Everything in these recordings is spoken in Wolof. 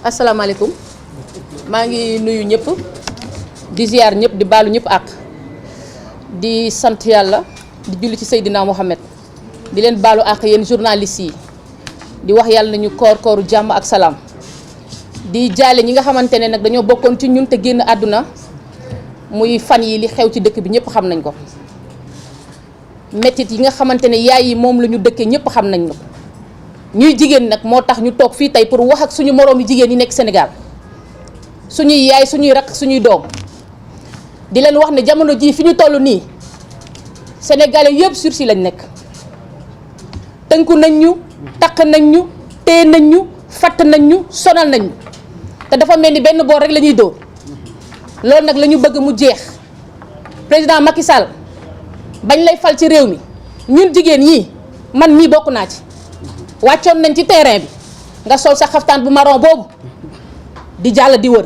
asalaamaaleykum maa ngi nuyu ñëpp di ziar ñëpp di baalu ñëpp ak di sant yàlla di julli ci Seydina Mohamed di leen baalu ak yéen journalistes yi di wax yàlla nañu kooru jàmm ak salaam di jaale ñi nga xamante ne nag dañoo bokkoon ci ñun te génn àdduna muy fan yi li xew ci dëkk bi ñëpp xam nañ ko mettit yi nga xamante ne yaay yi moom la ñu dëkkee ñëpp xam nañ ko ñuy jigéen nag moo tax ñu toog fii tey pour wax ak suñu moroomi jigéen yi nekk Sénégal suñuy yaay suñuy rakk suñuy doom di leen wax ne jamono jii fi ñu toll nii sénégalais yëpp sursis lañ nekk tënku nañ ñu takk nañ ñu téye nañ ñu fatt nañ ñu sonal nañ ñu te dafa mel ni benn boor rek la ñuy dóor loolu nag la ñu bëgg mu jeex président Macky Sall bañ lay fal ci réew mi ñun jigéen ñi man mii bokk naa ci wàccoon nañ ci terrain bi nga sol sa xaftaan bu marron boobu di jàll di wër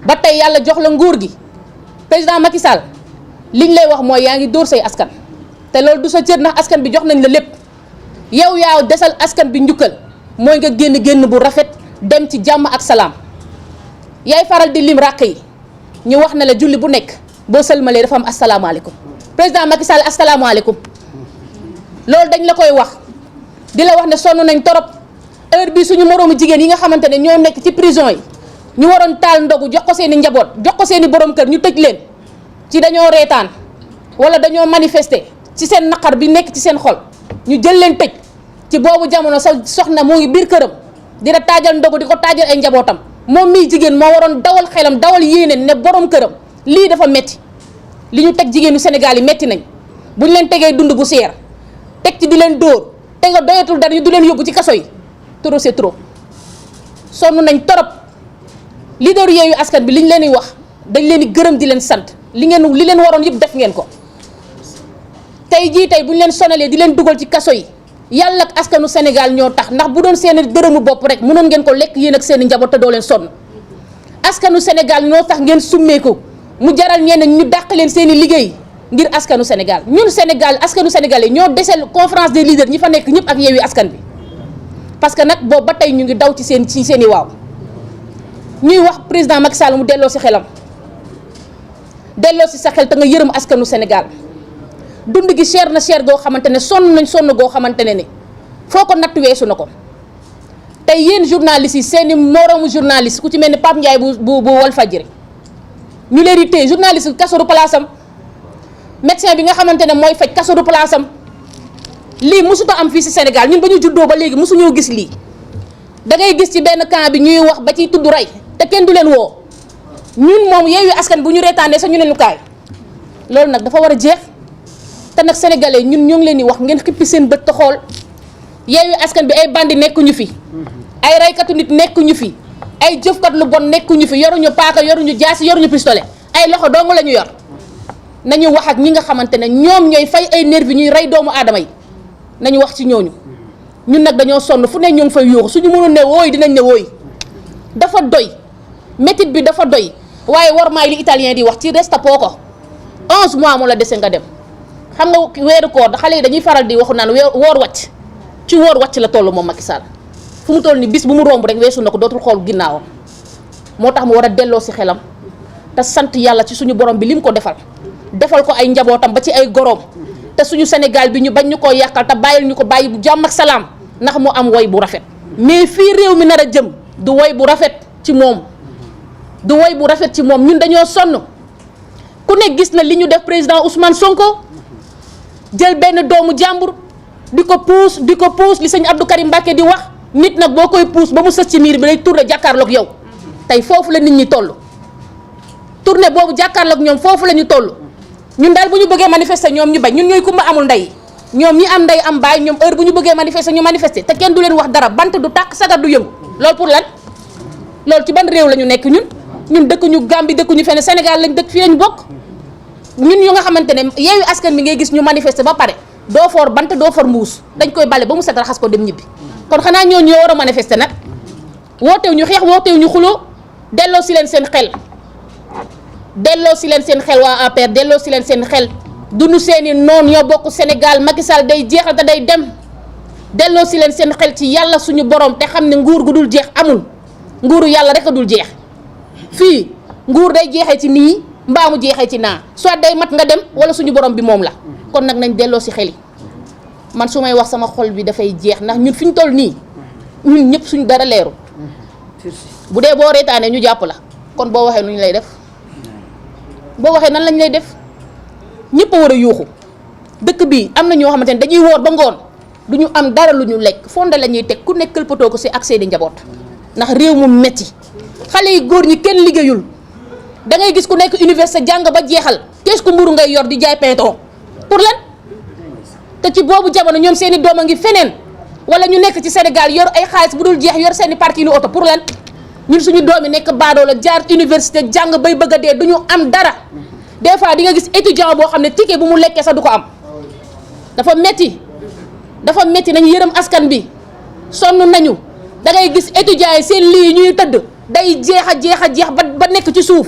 ba tey yàlla jox la nguur gi président Macky Sall liñ lay wax mooy yaa ngi dóor say askan te loolu du sa cër ndax askan bi jox nañ la lépp yow yaa desal askan bi njukkal mooy nga génn bu rafet dem ci jàmm ak salaam yaay faral di lim ràq yi ñu wax na la julli bu nekk boo sëlmalee dafa am asalaamaaleykum président Macky Sall asalaamaaleykum loolu dañ la koy wax di la wax ne sonn nañ torop heure bi suñu moroomu jigéen yi nga xamante ne ñoo nekk ci prison yi ñu waroon taal ndogu jox ko seen i njaboot jox ko seen i borom kër ñu tëj leen ci dañoo reetaan wala dañoo manifester ci seen naqar bi nekk ci seen xol ñu jël leen tëj ci boobu jamono sa soxna moo ngi biir këram dina taajal ndogu di ko taajal ay njabootam moom mii jigéen moo waroon dawal xelam dawal yéene ne borom këram lii dafa metti li ñu teg jigéenu Sénégal yi metti nañ bu ñu leen tegee dund bu seer teg ci di leen dóor te nga doyatul dara ñu du leen yóbbu ci kaso yi trop c'est trop sonn nañ torop leader Yewwi Askan bi li ñu leen di wax dañ leen di gërëm di leen sant li leen waroon yëpp def ngeen ko tey jii tey bu ñu leen sonalee di leen dugal ci kaso yi yàlla ak askanu Sénégal ñoo tax ndax bu doon seen dërëmu bopp rek mënoon ngeen ko lekk yéen ak seen i njaboot te doo leen sonn askanu Sénégal ñoo tax ngeen summeeku mu jaral ñeneen ñu dàq leen seen i liggéey ngir askanu Sénégal ñun Sénégal askanu sénégalais ñoo deseel conférence des leaders ñi fa nekk ñëpp ak Yewwi Askan bi parce que nag boobu ba tey ñu ngi daw ci seen i waaw ñuy wax président Macky Sall mu delloo si xelam delloo si sa xel te nga yërëm askanu Sénégal dund gi cher na cher goo xamante ne sonn nañ sonn goo xamante ne ni foo ko natt weesu na ko tey yéen journalistes yi seen i moroomu journaliste ku ci mel ni Pape Ndiaye bu Walfadjri ñu leen di téye journaliste kaso du place am médecin bi nga xamante ne mooy faj kaso du place am lii mësut a am fii si Sénégal ñun ba ñu juddoo ba léegi mësuñoo gis lii da ngay gis ci benn camp bi ñuy wax ba ciy tudd rey te kenn du leen woo ñun moom Yewwi Askan bu ñu reetaanee sax ñu ne ñu kaay loolu nag dafa war a jeex te nag sénégalais ñun ñoo ngi leen di wax ngeen xippi seen bët te xool Yewwi Askan bi ay bandi nekkuñu fi ay reykatu nit nekkuñu fi ay jëfkat lu bon nekkuñu fi yoruñu paaka yoruñu jaasi yoruñu pistolet ay loxo dong la ñu yor nañu wax ak ñi nga xamante ne ñoom ñooy fay ay nervi ñuy rey doomu aadama yi nañu wax ci ñooñu ñun nag dañoo sonn fu ne ñoo ngi fay yuuxu suñu mënul ne wooy dinañ ne wooy dafa doy métit bi dafa doy waaye war maay li italien di wax ci resta poco 11 mois moo la dese nga dem xam nga weeru koor xale yi dañuy faral di waxu naan woor wàcc ci woor wàcc la toll moom Macky Sall fu mu toll ni bis bu mu romb rek weesu na ko dootul xool ginnaawam moo tax mu war a delloo si xelam te sant yàlla ci suñu borom bi li mu ko defal ko ay njabootam ba ci ay goroom te suñu Sénégal bi ñu bañ ñu koo yàqal te bàyyil ñu ko bàyyi bu jàmm ak salaam ndax mu am woy bu rafet mais fii réew mi nar a jëm du woy bu rafet ci moom du woy bu rafet ci moom ñun dañoo sonn ku ne gis na li ñu def président Ousmane Sonko jël benn doomu jàmbur di ko puus li sëñ Abdou Karim Mbacké di wax nit nag boo koy puus ba mu sës ci miir bi lay tourné jàkkaarloog yow tey foofu la nit ñi toll tourné boobu jàkkaarloog ñoom foofu la ñu toll ñun daal bu ñu bëggee manifester ñoom ñu bañ ñun ñooy kumba amul ndey ñoom ñi am ndey am baay ñoom heure bu ñu bëggee manifester ñu manifester te kenn du leen wax dara bant du tàkk sagar du yëngu loolu pour lan loolu ci ban réew la ñu nekk ñun dëkkuñu Gambie dëkkuñu fenn Sénégal lañ dëkk fii lañ bokk ñun ñu nga xamante ne Yewwi Askan bi ngay gis ñu manifester ba pare doo for bant doo for mbuus dañ koy bale ba mu set raxas ko dem ñibbi kon xanaa ñoo ñoo war a manifester nag wootew ñu xeex wootew ñu xuloo delloo si leen seen xel waa APR delloo si leen seen xel duñu seeni noon ñoo bokk Sénégal Macky Sall day jeexal te day dem delloo si leen seen xel ci yàlla suñu borom te xam ne nguur gu dul jeex amul nguuru yàlla rek a dul jeex fii nguur day jeexee ci nii mbaa mu jeexee ci naa soit day mat nga dem wala suñu borom bi moom la kon nag nañ delloo si xel yi man su may wax sama xol bi dafay jeex ndax ñun fi ñu toll nii ñun ñëpp suñu dara leeru bu dee boo reetaanee ñu jàpp la kon boo waxee nu ñu lay def boo waxee nan lañ lay def ñëpp a war a yuuxu dëkk bi am na ñoo xamante ne dañuy woor ba ngoon du ñu am dara lu ñu lekk fonde la ñuy teg ku nekk këlpatoo ko si ak seeni njaboot ndax réew mu metti xale yi góor ñi kenn liggéeyul da ngay gis ku nekk université jàng ba jeexal kees ku mburu ngay yor di jaay pinton pour lan te ci boobu jamono ñoom seeni doom a ngi feneen wala ñu nekk ci Sénégal yor ay xaalis bu dul jeex yor seeni parking oto pour lan ñun suñu doom yi nekk baadoo la jaar université jàng bay bëgg a dee du ñu am dara des fois di nga gis étudiant boo xam ne ticket bu mu lekkee sax du ko am dafa metti nañu yërëm askan bi sonn nañu da ngay gis étudiants yi seen lii ñuy tëdd day jeex ba nekk ci suuf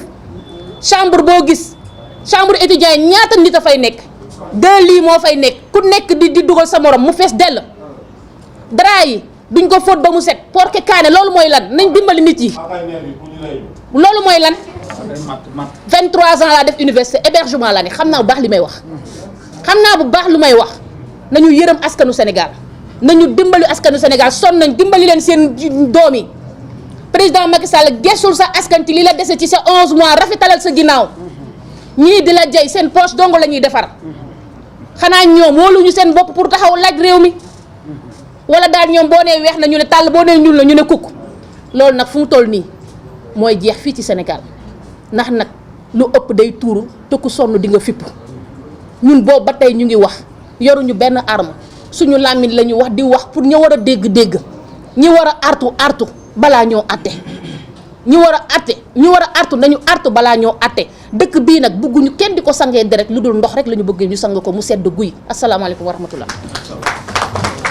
chambre boo gis chambre étudiant yi ñaata nit a fay nekk 2 lits moo fay nekk ku nekk di dugal sa morom mu fees dell dara yi duñ ko fóot ba mu set porke kaane loolu mooy lan nañ dimbali nit yi loolu mooy lan 23 ans laa def université hébergement la ne xam naa bu baax li may wax lu may wax nañu yërëm askanu Sénégal nañu dimbali askanu Sénégal sonn nañ dimbali leen seen doom yi président Macky Sall gesul sa askan ci li la dese ci sa 11 mois rafetalal sa ginnaaw ñii di la jay seen poche dong la ñuy defar xanaa ñoom wóoluñu seen bopp pour taxaw laaj réew mi wala daal ñoom boo nee weex na ñu ne tàll boo nee ñuul la ñu ne kukk loolu nag fu mu toll nii mooy jeex fii ci Sénégal ndax nag lu ëpp day tuuru te ku sonn di nga fipp ñun boobu ba tey ñu ngi wax yoruñu benn arme suñu làmmiñ la ñu wax di wax pour ñu war a dégg ñi war a artu balaa ñoo atte ñi war a artu nañu artu balaa ñoo atte dëkk bii nag bëgguñu kenn di ko sangee deret lu dul ndox rek la ñu bëgg ñu sang ko mu sedd guy asalaamaaleykum wa rahmatullah